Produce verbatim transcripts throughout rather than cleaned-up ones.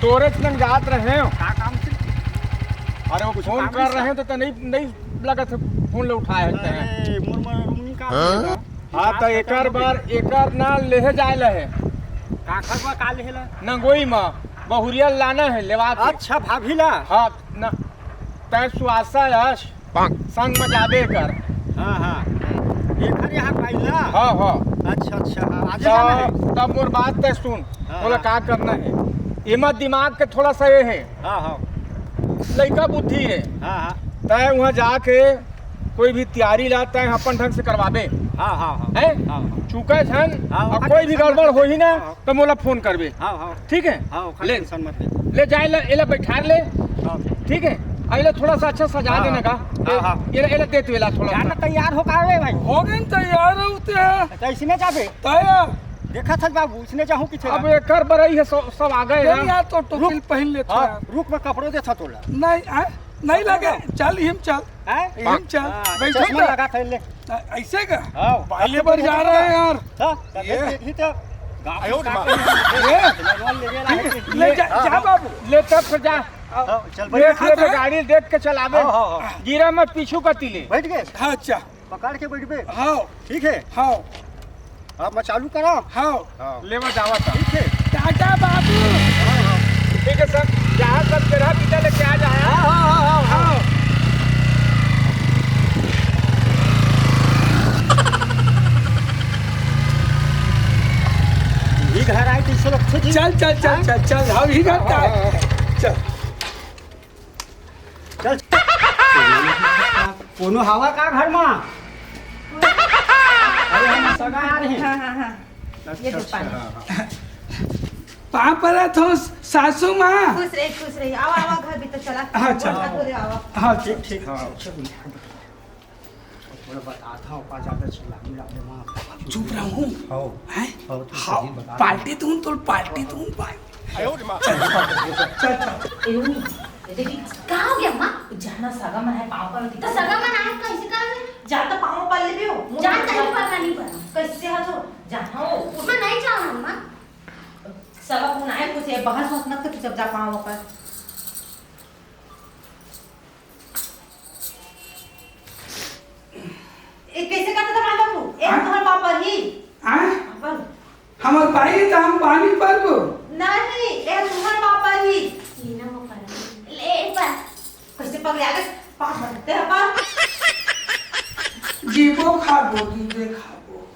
तोरे संग जात रहे हो। का काम से? अरे वो कुछ फोन काम कर से? रहे हो तो, तो नहीं, नहीं लगत है फोन ले उठाए हकते हैं। अरे, मोर मन रूम नहीं काम हाँ? से। हाँ, तो एकर बार, एकर ना लेहे जाए ला हे। काखर बा का लेहे ला? नंगोई मा बहुरिया लाना है, लेवा के। अच्छा, भाभी ला? हाँ, ना, तै सुआसा यश संग में जाबे कर। हाँ, हाँ। एकर यहाँ पाई ला? हाँ, हाँ। अच्छा, अच्छा, हाँ, आजे जाना है। तब, तब मोर बात तै सुन, हाँ, बोला हाँ। का करना है। एमा दिमाग के थोड़ा सा ये है। हाँ, हाँ। लइका बुद्धि है। हाँ, हाँ। तै वहाँ जाके कोई भी तैयारी ला, तै अपन ढंग से करवाबे। हाँ, हाँ, हाँ। हैं? हाँ, हाँ। चुका है झन, हाँ, और हाँ, कोई भी हाँ, गड़बड़ हाँ, होही ना, हाँ, हाँ। तो मोला फोन करबे। हाँ, हाँ। ठीक है? हाँ, ओखर ले। टेंशन मत ले। ले जाए ला, एला बैठार ले। हाँ। ठीक है? आ एला थोड़ा सा अच्छा सजा हाँ, देना का। हाँ, हाँ। एला, एला दे तू एला थोड़ा ज्यादा सा। तैयार हो का रे भाई? हो गए न तैयार होते हैं। तो इसने जाबे? तैयार। देखा था बाबू, इसने जाहूँ पीछे अब का। एकर बरई है, सब, सब आ गए चल ना। यार, तो टोपी रुक। पहन लेते हाँ, हैं। रुक, मैं कपड़ों देता तोला। नहीं, आ? नहीं लगे, चल हिम चल। हैं? हिम चल। हाँ, बैठो चश्मा ना। लगा था ले। आ, ऐसे का? हाँ। पहले बार जा रहे हैं यार। हाँ, ये। देखी तो गाँव आयो का रे माँ। ये। ले जा, जा हाँ। बाबू। ले तब से जा। हाँ, चल ले, भाई। ले, ले, गाड़ी देख के चलावे। हाँ, हाँ, हाँ। गिरा मत पीछू का तिले। बैठ गए? हाँ, अच्छा। पकड़ के बैठबे। हाँ। ठीक है? हाँ। अब मैं चालू करा? हाँ। हाँ। लेवा जावा था। ठीक है। टाटा बाबू। हाँ, हाँ। ठीक है सर, जहाँ सब जगह पीता लेके आ जाए। हाँ, हाँ, हाँ, हाँ, हाँ। हाँ। ये घर आए तो इससे अच्छे जी। चल, चल, चल, हाँ? चल, चल, हम ही घर का। हाँ, हाँ, हाँ। चल। चल। कोनो हवा का घर मा? अरे, हम सगा आ रहे हैं। हाँ, हाँ, हाँ। अच्छा, ये दे अच्छा, पानी। हाँ, हाँ। पाँव परत हो सासू माँ। खुश रही, खुश रही। आवा, आवा, घर भीतर चला। हाँ, चला। गोड़ हाथ धो ले, आवा। हाँ, ठीक, ठीक, हाँ। थोड़ा बता था, ओका ज्यादा चिल्लाने लगे वहाँ। चुप रहूं। हाँ। हैं? हाँ, तो हाँ, सही बता। पार्टी दूं तो पार्टी दूं भाई। आयो रे माँ। चल, चल, चल। ए, ए, देखी, का हो गया, माँ? जाना सगा मन है, पाँव पर तो सगा मन आए, कैसे का है? जा तो पाँव पर ले भी हो। जा, कहीं पर नहीं बना। कैसे हो तो? जाना हो। मैं नहीं जाऊँ, माँ। सगा मन आए, कुछ ये बहस वहस मत कर, चुपचाप जा पाँव पर। ए, कैसे करता था माँ बाबू? ए, हाँ? तुम्हारे पापा ही। हाँ? पापा। हमर भाई त हम पानी परबो। नहीं, ए, तुम्हारे पापा ही। ये ना वो पर। ले, एक बार। कैसे पगले आ गए? पाँव पकड़ते हैं, पापा। जीबो खाबो, दूधे खाबो।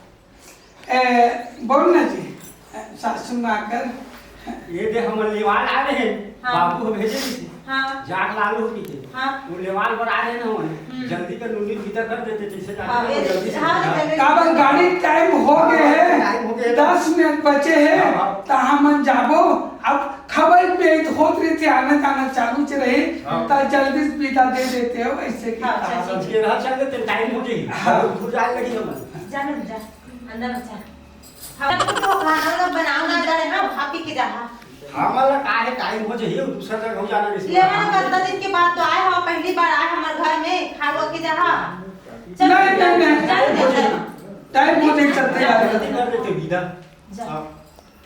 ए, बोल ना जी, ए, सासू माँ कर। ये दे, हमर लेवाल आ रहे हैं, हाँ। बाबू को भेजे थे। हाँ। जाग लाल हो की थे। हाँ। वो लेवाल पर आ रहे ना, हमारे हम्म। जल्दी कर, नूनी भीतर कर देते, जैसे जाते हाँ, हैं, ये जल्दी से हाँ, निकाल। जल्दी। काबर गाड़ी टाइम हो गए है, टाइम हो गए है। दस मिनट बचे है, हाँ, हाँ। त हमन जाबो। अब खबर पे तो होत रही थी, आना जाना चालू से रही, हाँ। त जल्दी से विदा दे देते हो, ऐसे की हाँ, हाँ, चल, समझ ठीक। के रहा, चल देते, टाइम हो गई। हाँ। दूर जाए लगी हमन। जा ना, जा। अंदर में चल। हम तो खाना वाना बनाओ ना, जा रहे ना, खा पी के जा, हाँ। हमला का है, टाइम हो जाइए, दूसरा जगह हो जाना, ले, मैंने कितना दिन के बाद तो आए हो, पहली बार आए हमारे घर में, खा लो के जा, हाँ। चल, नहीं, नहीं, नहीं। चल, चल, चल। टाइम हो जाए, चलते आ रहे। जल्दी कर देते, विदा। जा। हाँ।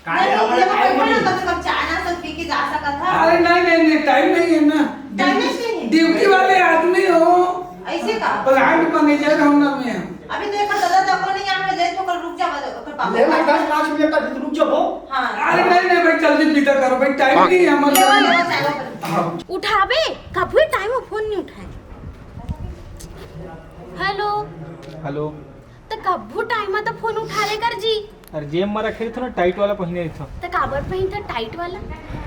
काहे नहीं, हमारा ये टाइम बैठो ना, नहीं? कम से कम चाय नाश्ता पी के जा सकत हा। अरे नहीं, नहीं, नहीं, टाइम नहीं है ना। टाइम नहीं है? ड्यूटी वाले आदमी हो। ऐसे का? प्लांट मैनेजर हो ना मैं। अभी तो एक दादा तको नहीं आवे, ले तो कल रुक जा, ओकर पापा ले ना, पास। दस पाँच मिनट अभी तो रुक जाओ। हाँ। अरे नहीं, नहीं भाई, जल्दी विदा करो भाई, टाइम नहीं है हमारे लेवा, पास। लेवा, चाय ला। हाँ। उठाबे, कभी टाइम में फोन नहीं उठाए। हेलो। हेलो। त कभू टाइम म त फोन उठा ले कर जी। अरे जेब म रखे रहिथो ना, टाइट वाला पहिने रहिथो। त काबर पहिनथो टाइट वाला?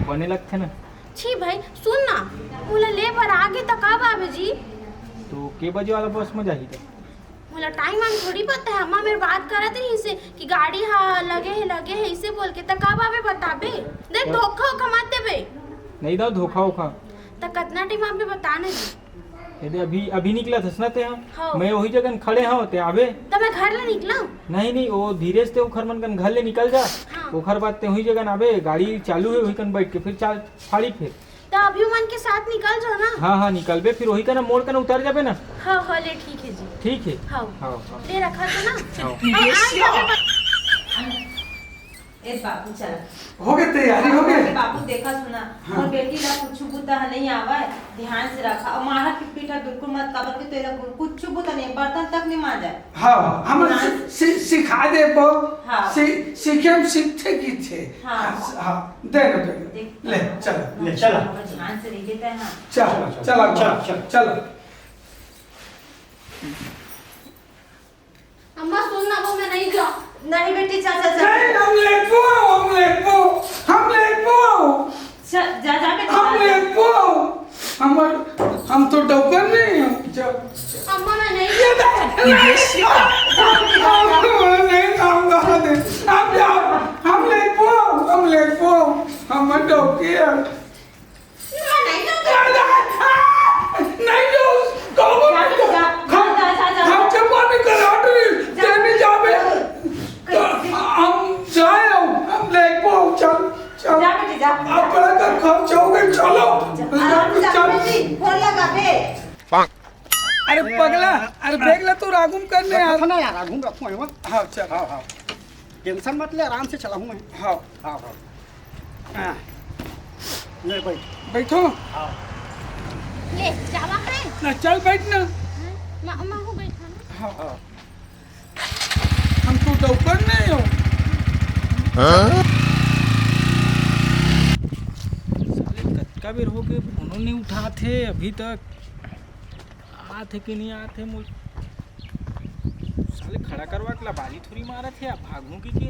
बने लगथे ना। छी भाई, सुन ना, मोला ले बर आगे त कब आबे जी? तो के बजे वाला बस म जाही त? मोला टाइम वाइम थोड़ी पता है, अम्मा मेर बात करत रहिसे कि गाड़ी हा लगे हे, लगे हे, इसे बोल के त कब आबे बताबे? देख, हाँ। धोखा ओखा मत देबे। नहीं दाव धोखा ओखा। त कतना टाइम आबे बता ना जी। ये दे, अभी, अभी निकलत हस ना ते ह? हाँ। मैं वही जगह खड़े हव, ते आबे? त मैं घर ले निकलंव? नहीं, नहीं, वो धीरेज ते ओखर मन कन घर ले निकल जा। हाँ। ओखर बाद ते वही जगह आबे, गाड़ी चालू है, वही कन बैठ के फिर चाल, फाड़ी फिर। त अभी मन के साथ निकल जाओ ना। हाँ, हाँ, निकलबे, फिर वही कन मोड़ कन उतर जाबे ना। हाँ, हाँ, ले, ठीक है जी। ठीक है। हाँ। हाँ, हाँ। ले रखा तो ना। हाँ। हाँ, आ जाओ। ए बाबू, चला। हो गए, तैयारी हो गए? बाबू, देखा सुना, हाँ। मोर बेटी ला कुछ बुता ह नहीं आवय, ध्यान से रखा। और मारा पीटा बिल्कुल मत, काबर के तेरा कुछ बुता नहीं, बर्तन तक नहीं मांजा। हाँ, हम ध्यान सि-, सि-, सिखा देबो। हाँ। सि-, सीखे हम सीखते की थे। हाँ। हाँ, हाँ, दे दो, दे दो। देख, ले, चलो। ले, चलो। ध्यान से रह देते हैं। चलो, चलो, चलो, चलो। चलो। अम्मा, सुन ना, वो मैं नहीं जाऊँ। नहीं बेटी, चल, चल, चल। नहीं, हम लेबो, हम लेबो, हम लेबो। चल, जा, जा बेटी, हम जा, जा। लेबो। हमर, हम तो डौकर नहीं हम। जा। अम्मा, मैं नहीं ये दे, नहीं, हम नहीं खाऊंगा, दे। हम जाओ, हम लेबो, हम लेबो। हमर डौकी है। नहीं जाऊँ। नहीं जाऊँ। जा, जा, जा, जा। हम चपाने कराटे, जा। तेरे जावे। हम जाए, हम लेबो, चल, चल। जा बेटी, जा। आप बड़ा का खर्च हो गए, चलो। जा, आराम से जा चल। बेटी, फोन लगा दे। अरे पगला, अरे ब्रेक ला तो आगू म कर ले यार। रखो ना यार, आगू म रखो, है वो। हाँ, चल। हाँ, हाँ। टेंशन मत ले, आराम से चलाऊँ मैं। हाँ। हाँ, हाँ। हाँ। ले बैठ। बैठो। हाँ। ले, जावा है। ना, चल बैठ ना। हाँ, मैं, मैं हूँ बैठा ना। हाँ। हाँ। हम तो डौकर नहीं हो। हाँ? साले कतका बेर हो गए, फोनो नहीं उठात हे अभी तक। आत हे कि नहीं आत हे, मोल साले खड़ा करवा के लबारी थोड़ी मारत हे, अब भागहूँ कि के?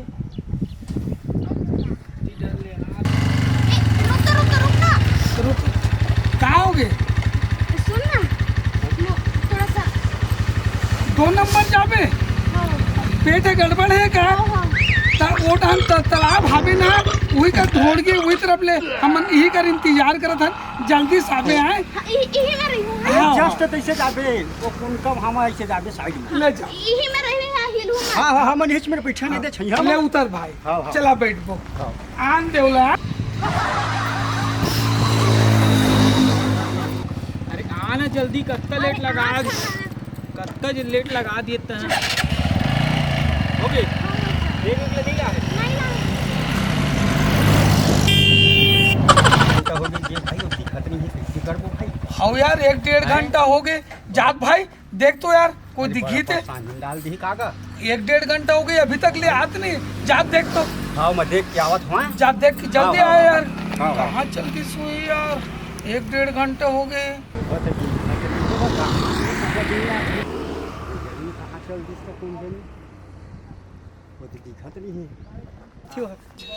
इधर ले आ। ए, रुक तो, रुक तो, रुक ना। रुक। का हो गे? सुन ना, मो-, थोड़ा सा। दो नंबर जाबे? हाँ। पेट हे गड़बड़ हे का? हाँ, हाँ। त वो डाहन त-, तालाब हावे ना, उही का ढोड़ के उही तरफ ले, हमन इही कर इंतजार करत हन। जल्दी साबे आए। हाँ, इ-, इही में रही हूँ। हाँ। Just तैसे जाबे, वो कौन कम हम ऐसे जाबे side में। ले जा। इही में रही हूँ, हिलू मत। हाँ, हाँ, हमन हिच में बैठा नहीं दे, छैया ले में। उतर भाई। हाँ, हाँ। चला बैठबो। हाँ। आन देवला। अरे आना जल्दी, कत्ता लेट अरे लगा आज। कत्ता जे लेट लगा दिए तैं। हो गए? देख, देख ले, नहीं ला रहे। नहीं ला रहे। घंटा हो गया, ये भाई, वो दिखत नहीं है, कैसे करबो भाई? हाँ यार, एक डेढ़ हैं? घंटा हो गए। जात भाई, देख तो यार, कोई अरे दिखी बड़ा ते? परेशान, डाल दी कागा। एक डेढ़ घंटा हो गया, अभी तक ले आत नहीं। जात देख तो। हाँ, मैं देख के आवत हूँ। जात देख, जल्दी हाँ, हाँ, आए हाँ, यार। हाँ, हाँ। कहाँ चल गई सुई यार? एक डेढ़ घंटा हो गए। बस अभी, बस अभी, बस अभी, कहाँ चल दिस तो कौन जानी? वो तो दिखत नहीं है। क्यों है?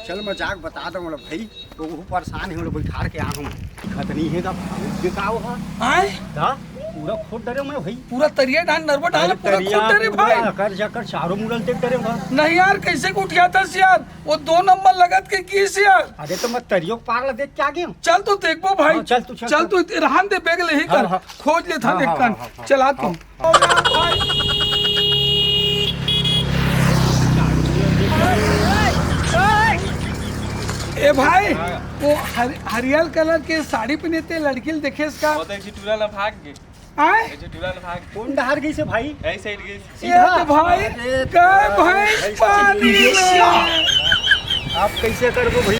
चल, मैं जाके बता दूँ, बोला, भाई, तो वो परेशान है, बोला, बैठार के आ हूँ। दिखत नहीं है, का भाई, ये का हुआ? आए? का? पूरा खोद डरे मैं, भाई। पूरा तरिया डाल, नरवा डाल, अरे, पूरा तरिया, खोद डरे, पूरा भाई। अकर जकर चारों मुड़ल देख डरे बा। नहीं यार, कैसे को उठिया था यार? वो दो नंबर लगत के किस यार? अरे, तो मैं तरियो के पार ला देख के आ गया हूँ। चल तो देखबो भाई। हाँ, चल तू, चल, चल चल। तू, रहन दे, बैग ले ही हाँ, कर। हाँ। खोज ले था हाँ, देख हाँ, कर। हाँ, हाँ, चला हाँ। तू। ए भाई, वो हर-, हरियल कलर के साड़ी पहने ते लड़की ल देखेस का? वो तो एक ठो टूरा ला भाग गे। आए? एक ठो टूरा ला भाग गे। कौन डहर गई से भाई? ऐसे ही गई। ये सीधा। तो भाई, अरे, काय भाई, भाई, पानी सीधा। में। आप कैसे करबो भाई?